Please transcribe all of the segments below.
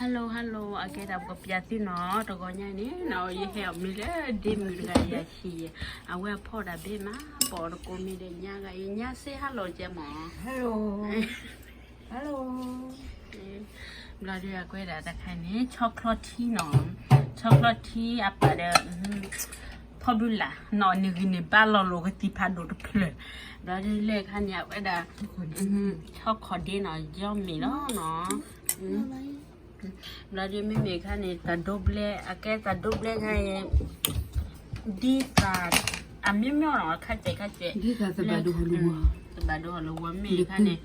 Hello hello အကဲဒၣ်ပကပျးသုနီၤ တဂီၤညါန့ၣ်နီၤ ယဟဲအီၣ်မ့ၤလၢဒ့မုၣ်တဂၤယၤဆံးယဲ အဝဲအဖီၣ်ဒၣ်ဘဲမး ပအီၣ်တကိးမ့ၤဒီးညါဂၤအံၤ ညါစ့ hello ကဲမး hello ဘျီဒုးအကွဲးဒၣ်တခါန့ၣ် chocolate tea နီၤ chocolate tea အပာ်ဒီး ဖီဘုလၣ်နီၤ နဂံၢ်န့ၣ်ဘါလီၤလိာ်ကသံၣ်ဖးဒိၣ်တဖျၢၣ် ဘျီဒုးလၢခါန့ၣ် အဝဲဒၣ် chocolate နီၤ ယီမ့ၤလီၤနီၤ ဘျီဒုးမ့မ့ၢ်ခါန့ၣ် တၢ်ဒိဘျဲ အကဲတၢ်ဒိဘျဲခါအံၤ ဒ်တၢ် အမျိုးမျိုးနီၤ ခါစဲးခါစဲး တဘၣ်ဒိဟီၣ်လၢဝီၤ တဘၣ်ဒိဟီၣ်လၢဝီၤမ့ၢ်ခါန့ၣ်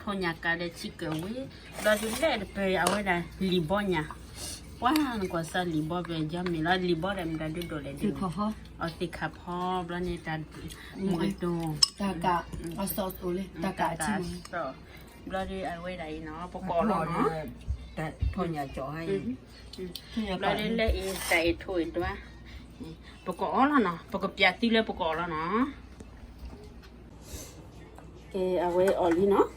ထိၣ်ညၣ်ကးဒီးဆံးကၢးဝံၤ ဘျီဒုးလဲၣ်တပၢၢ်အဝဲဒၣ်လံာ်ဘီညၣ် ပှၤနကွၢ်စၢ်လံာ်ဘီပၢၢ် ယီမ့ၤလီၤ လံာ်ဘီဒီးမတၤဒုဒိၣ်လဲၣ် သ့ၣ်ခါဖီ အီၤသ့ၣ်ခါဖီ ဘျီန့ၣ်တၢ် မူကတိၤ တၢ်ကး အစီၣ်အိၣ်လၢ တၢ်ကးအထံၣ်မး ဘျီဒုးအဝဲဒၣ်အံၤနီၤ ပကအီၣ်လီၤနီၤ ထိၣ်ညၣ်ကၠီၣ်ဟါအံၤ ဘျီဒုးလၢအံၤ တၢ်အံၤထိၣ်အံၤဒွါ ပကအီၣ်လီၤနီၤ ပကပျးသုလၢပကအီၣ်လီၤနီၤ ကဲ အဝဲအီၣ်လံနီၤ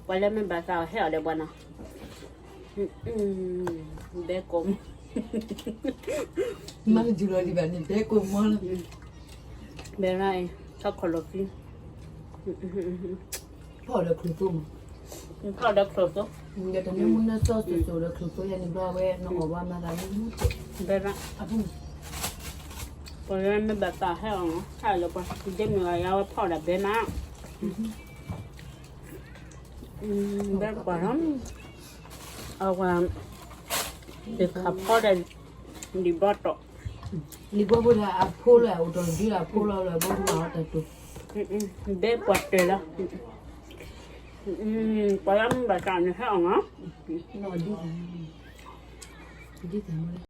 ပှၤလၢမ့ၢ်ဘၣ်သးအီၣ်ဟဲအီၣ်ဒီးပှၤနီၤ ဘဲကိးမီၤ မၤကစူၤလီၤဒံးဘၣ်န့ၣ် ဘဲကိးမီၤလီၤ ဘဲရါအံၤ ဆီခီၣ်လီၤသံ ဖီၣ်ဒီးချိၣ်သိမး ဖီၣ်ဒီးချိၣ်သိ ဒီးတမ့ၢ်မူနၢ်စီစိၤစိၤဒီးချိၣ်သိယဲန့ၣ်ဘျီဝဲ နအီၣ်ဘၣ်မၤသးမူမူတဲာ် ဘဲရါ အပူၤ ပှၤလၢမ့ၢ်ဘၣ်သးဟဲအီၣ်နီၤ ဟဲအီၣ်လၢပှၤ ဒ့မုၣ်ဂၤယါဝဲဖီၣ်ဒၣ်ဘဲမး ဘဲပှၤလီၤ အဝဲ တခါဖီၣ်ဒီး လံာ်ဘီတီၢ် လံာ်ဘီဖိဒီးအဖိလၢအအိၣ်တီၢ်တဒုလၢအဖိလီၤလၢအဘီမၤအီၤတၢ်တိၢ် ဘဲပှၤတၢၢ်လီၤ ပှၤလၢမ့ၢ်ဘၣ်သးန့ၣ်ဟဲအီၣ်နီၤ ဒ်သးမ